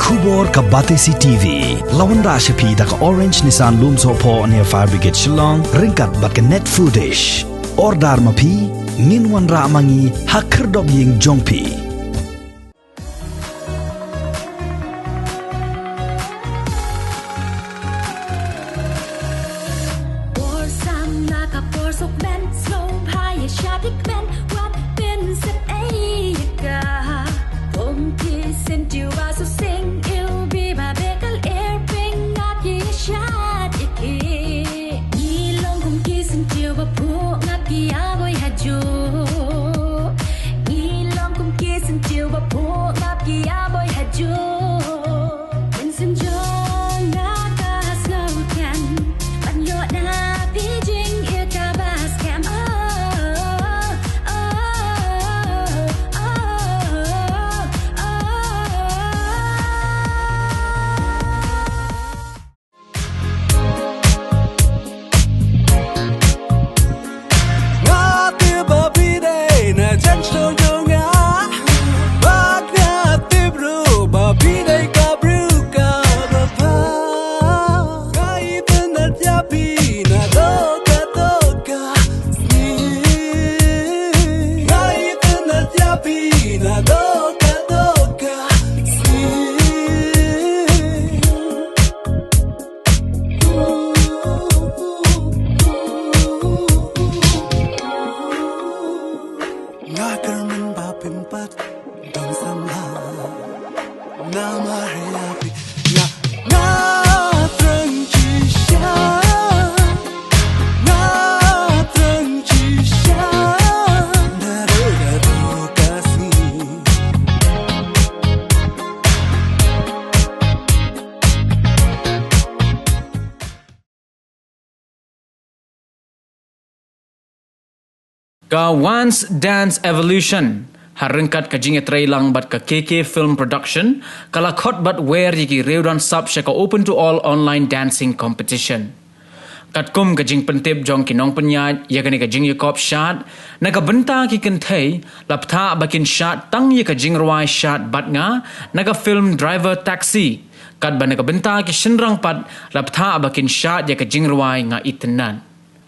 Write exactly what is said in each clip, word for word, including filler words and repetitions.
Khubor ka Batesi T V la wanrah sha phi da ka Orange Nissan Lumsohphoh near Fire Brigade Shillong ryngkat bad ka Net Foodish. Order ma phi, ngin wanrah ma ngi ha khyrdop ïing jong phi. Por sam na ka por suk men, sngewbha ïa shah dik men, wat pynset ei ïa ka. Kum ki syntiew ba suk sing, iwbih ba beh ka lyer, pynngap ïa shad ïa ki. Ngi long kum ki syntiew ba phuh, ngap ki ïa boi ha juh. Ngi long kum ki syntiew ba phuh, ngap ki ïa boi ha juh. Mynsiem jong nga ka sngewthuh ban ïoh na phi jingïeit kaba skhem. Oh, oh, oh, oh, oh, oh. Nga tip ba phi dei na jan shnong jong nga. Bad nga tip ruh ba phi dei ka briew kaba bha. Nga itynnad ïa phi naduh kaduh ka sngi. Nga itynnad ïa phi naduh kaduh ka sngi. Nga kyrmen ba phin pat don samla. Namar ïa phi nga, nga thrang shisha. Nga thrang shisha. Naduh kaduh ka sngi. Ka Once Dance Evolution, ha ryngkat ka jingïatreilang bad ka K K Film Production, ka la khot bad wer ïa ki riew dance sap sha ka open to all online dancing competition. Katkum ka jingpyntip jong ki nongpynïaid ïa kane ka jingïakop shad, na ka bynta ki kynthei, la bthah ba kin shad tang ïa ka jingrwai Shad Bad Nga na ka film Driver Taxi, katba na ka bynta ki shynrang pat, la bthah ba kin shad ïa ka jingrwai Nga Itynnad.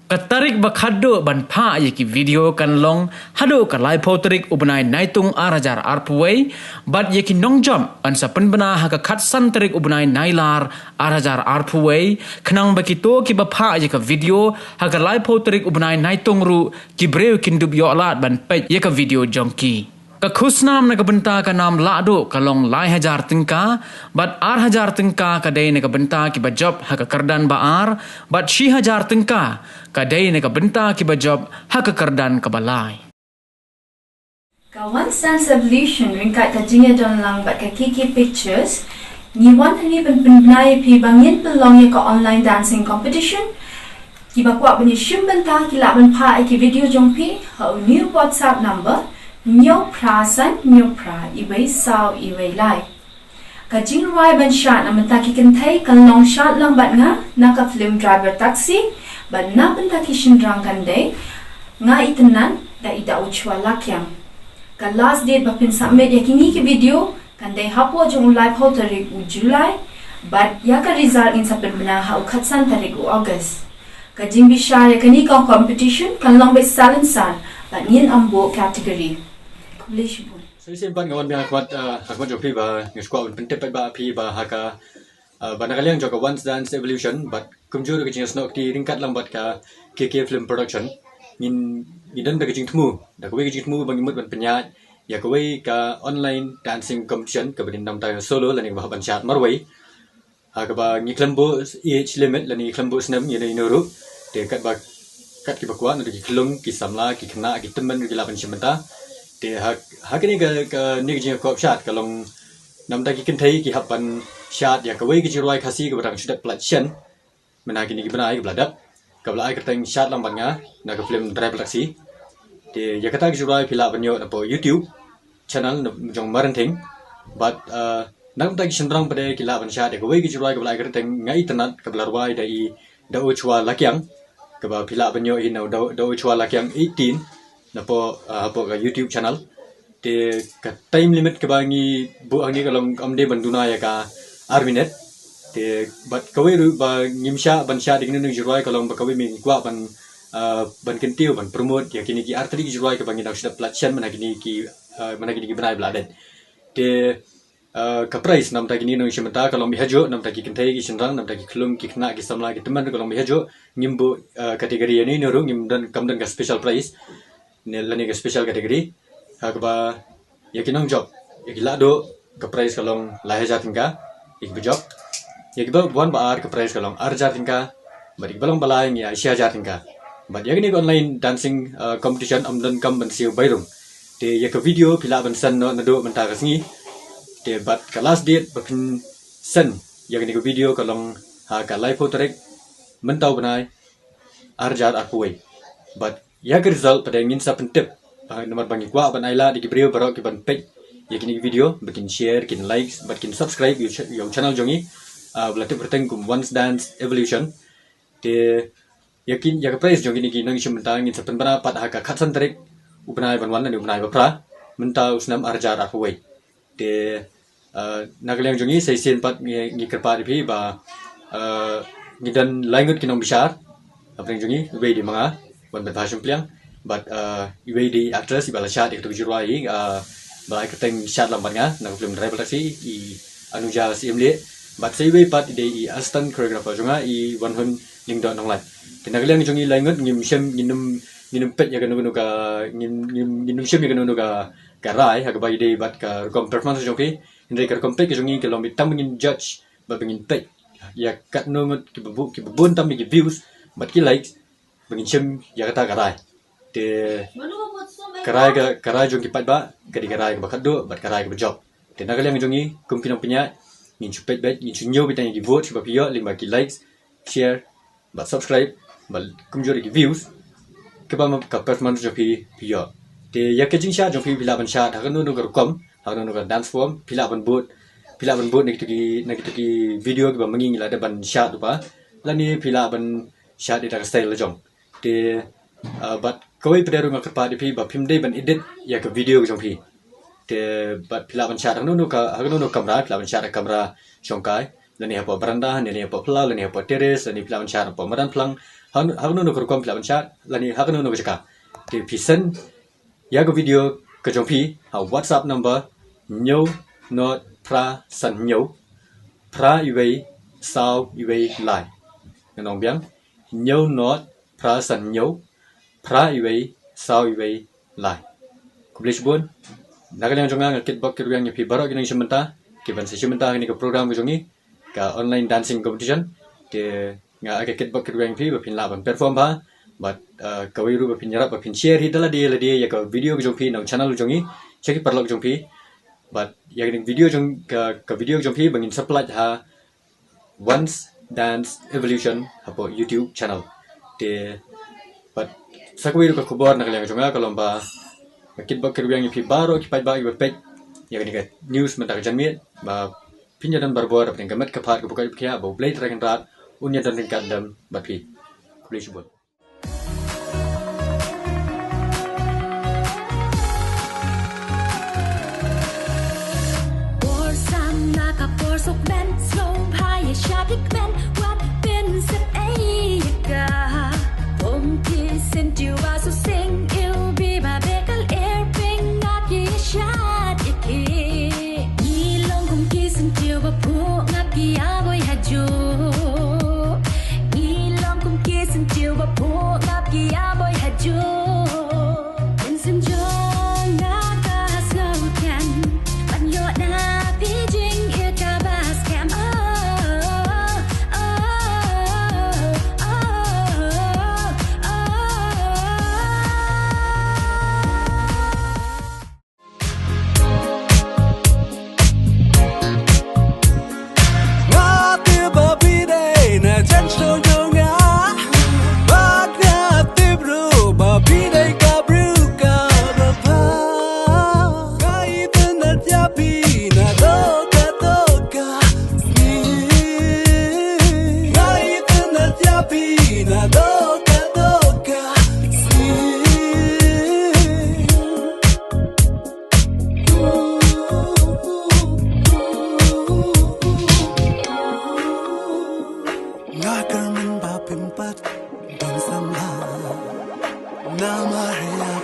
Ka tarik ba khatduh ban phah ïa ki video kan long haduh ka laiphew tarik u bnai Naitung ar hajar arphew wei, bad ïa ki nongjop yn sa pynbna ha ka khatsan tarik u bnai Nailar ar hajar arphew wei, khnang ba kito kiba phah ïa ka video ha ka laiphew tarik u bnai Naitung ruh, ki briew kin dup ïoh lad ban peit ïa ka video jong ki. Ka khusnam na ka bynta ka nam lahduh ka long lai hajar tyngka, bad ar hajar tyngka ka dei na ka bynta kiba jop ha ka kyrdan ba ar, bad shi hajar tyngka ka dei na ka bynta kiba jop ha ka kyrdan kaba lai. Ka Once Dance Evolution ryngkat ka jingïadonlang bad ka K K Pictures, ngi wan hangne ban pynbna ïa phi ba ngin pynlong ïa ka online dancing competition. Kiba kwah ban ïashim bynta ki lah ban phah ïa ki video jong phi ha une u WhatsApp number hynñiew phra san hynñiew phra iwei saw iwei lai. Ka jingrwai ban shad na bynta ki kynthei kan long Shad Lang Bad Nga na ka film Driver Taxi, bad na bynta ki shynrang kan dei Nga Itynnad da i Daujhwa Lakiang. Ka last date ba phin submit ïa kine ki video kan dei hapoh jong u laiphew tarik u July, bad ïa ka result ngin sa pynbna ha u khatsan tarik u August. Ka jingbishar ïa kane ka competition kan long beit salonsar, bad ngin ym buh category. Khublei shibun. Sa shisien pat nga wan biang ha khmat, ah, ha khmat jong phi ba nga sngewkwah ban pyntip pat ba phi ba ha ka, ah, ba na ka liang jong ka Once Dance Evolution bad kumjuh ruh ka jingïasnoh kti ryngkat lang bad ka K K Film Production. Ngin, ngin don da ka jingthmu, da kawei ka jingthmu ba ngi mut ban pynïaid ïa kawei ka online dancing competition kaba dei na ka bynta solo lane kaba hap ban shad marwei. Ha kaba ngi khlem buh age limit lane ngi khlem buh snem ïa no ïa no ruh. Te katba, kat kiba kwah naduh ki khyllung, ki samla, ki khynnah, ki tymmen ruh ki lah ban shim bynta. Te ha, ha kane ka, kane ka jingïakop shad ka long na bynta ki kynthei ki hap ban shad ïa kawei ka jingrwai Khasi kaba dang shu dep pyllait shen. Mynta kine ki bnai kaba la dep, kaba la ai kyrteng Shad Lang Bad Nga na ka film Driver Taxi. Te ïa kata ka jingrwai phi lah ban ïoh napoh YouTube channel na jong Marenthing. Bad, ah, na ka bynta ki shynrang pat de ki lah ban shad ïa kawei ka jingrwai kaba la ai kyrteng Nga Itynnad kaba la rwai da i Daujhwa Lakiang, kaba phi lah ban ïoh hi na u Dau-, Daujhwa Lakiang eighteen napoh, ah, hapoh ka YouTube channel. Te ka time limit kaba ngi buh hangne ka long ym dei ban duna ïa ka ar minit. Te bad kawei ruh ba ngim shah ban shad ïa kine ki jingrwai ka long ba kawei ba ngi kwah ban, ah, ban kyntiew ban promote ïa kine ki artylli ki jingrwai kaba ngi dang shu dep pynlait shen mynta kine ki, ah, mynta kine ki bnai ba la dep. Te, ah, ka prize namar kine ki nongshim bynta ka long bihajuh, namar ki kynthei ki shynrang, namar ki khyllung ki khynnah ki samla ki tymmen ka long bihajuh. Ngim buh, ah, category ïa ine ine ruh, ngim don, kam don ka special prize ne lane ka special category. Ha kaba ïa ki nongjop, ïa ki la duh, ka prize ka long lai hajar tyngka, ïa kiba jop. Ïa kiba wan ba ar ka prize ka long ar hajar tyngka, bad ïa kiba long ba lai ngi ai shi hajar tyngka. Bad ïa kane ka online dancing, uh, competition ym donkam ban siew bai rung. Te ïa ka video phi lah ban send noh naduh mynta ka sngi. Te bad ka last date ba phin send ïa kane ka video ka long ha ka laiphew tarik mynta u bnai, ar hajar arphew wei. Bad ïa ka result pat ngin sa pyntip. Ba namar ba ngi kwah ban ailad ïa ki briew baroh ki ban peit ïa kine ki video, ba kin share, kin likes, bad kin subscribe ïa u ch-, ïa u channel jong ngi, ah, ba la tip kyrteng kum Once Dance Evolution. Te ïa kine, ïa ka prize jong kine ki nongshim bynta ngin sa pynbna pat ha ka khatsan tarik u bnai ban wan lane u bnai ba phra mynta u snem ar hajar arphew wei. Te, uh, na ka liang jong ngi sa shisien pat ngi, ngi kyrpad ïa phi ba, uh, ngi don lai ngut ki nongbishar hapdeng jong ngi, iwei dei ma nga Wanbetbha Shympliang, bad, uh, iwei dei actress iba la shad ïa kato ka jingrwai, uh, ba la ai kyrteng Shad Lam Bad Nga na ka film Driver Taxi, i Anuja Syiemlieh. Bad sa iwei pat i dei i assistant choreographer jong nga, i Wanhun Lyngdoh Nonglait. Te na ka liang jong ngi lai ngut ngim shym, ngin ym, ngin ym peit ïa kano kano ka, ngin, ngin, ngin ym shim ïa kano kano ka, ka rai ha kaba ïadei bad ka rukom performance jong phi. Hynrei ka rukom peit ka jong ngi ka long ba tang ba ngin judge bad ba ngin peit ïa katno ngut kiba bu-, kiba bun tam ïa ki views bad ki likes, ba ngin shim ïa kata ka rai. Te ka rai ka, ka rai jong ki paidbah ka dei ka rai kaba khatduh bad ka rai kaba jop. Te na ka liang jong ngi kum ki nongpynïaid ngin shu peit beit, ngin shu ñiew beit tang ïa ki vote kiba phi ïoh lyngba ki likes, share, bad subscribe, bad kumjuh ïa ki views, kaba ma ka performance jong phi phi ïoh. Te ïa ka jingshad jong phi phi lah ban shad ha kano kano ka rukom, ha kano kano ka dance form, phi lah ban bud, phi lah ban bud na kito ki, na kito ki video kiba ma ngi ngi la dep ban shad lypa, lane phi lah ban shad ïa ka style la jong. Te, ah, bad kawei pat ruh nga kyrpad ïa phi ba phim dei ban edit ïa ka video ka jong phi. Te bad phi lah ban shad ha kano kano ka, ha kano kano ka kamra, phi lah ban shad ha ka kamra shongkai, lane hapoh baranda, lane hapoh phyllaw, lane hapoh terrace, lane phi lah ban shad hapoh madan phlang, ha kano, ha kano kano ka rukom phi lah ban shad, lane ha kano kano ka jaka. Te phi send ïa ka video ka jong phi ha WhatsApp number hynñiew nod phra san hynñiew phra iwei saw iwei lai. Ngan ong biang, hynñiew nod phra san hynñiew phra iwei saw iwei lai. Khublei shibun. Na ka liang jong nga nga kitbok kitrwiang ïa phi baroh ki nongshim bynta kiban sa shim bynta ha kane ka program ka jong ngi, ka online dancing competition. Te nga ai ka kitbok kitrwiang ïa phi ba phin lah ban perform bha, bad, uh, kawei ruh ba phin ïarap ba phin share hi da lade lade ïa ka video ka jong phi na u channel jong ngi sha ki paralok jong phi. Bad ïa kane ka video jong, ka, ka video jong phi ba ngin sa pynlait ha Once Dance Evolution hapoh YouTube channel. Te bad sa kawei ruh ka khubor na ka liang jong nga ka long ba nga kitbok kitrwiang ïa phi baroh ki paidbah kiba peit ïa kane ka news mynta ka janmiet, ba phin ïadon barabor hapdeng ka met ka phad kaba koit kaba khiah, ba U Blei Trai Kynrad un ïadon ryngkat dem bad phi. Khublei shibun. Por sam na ka por suk ben, sngewbha ïa shaphrang ben, wat pynset ei ïa ka. Pom ki syntiew ba suk sing, iwbih ba bekal er pynngap ïa shad ïa ki. Ngi long kum ki syntiew ba phuh ngap ki ïa boi hajuh. Ngi long kum ki syntiew ba phuh ngap ki ïa boi hajuh. Mynsiem jong nga ka sngewthiang ban ïoh na phi jingïeit kaba skhem. Namah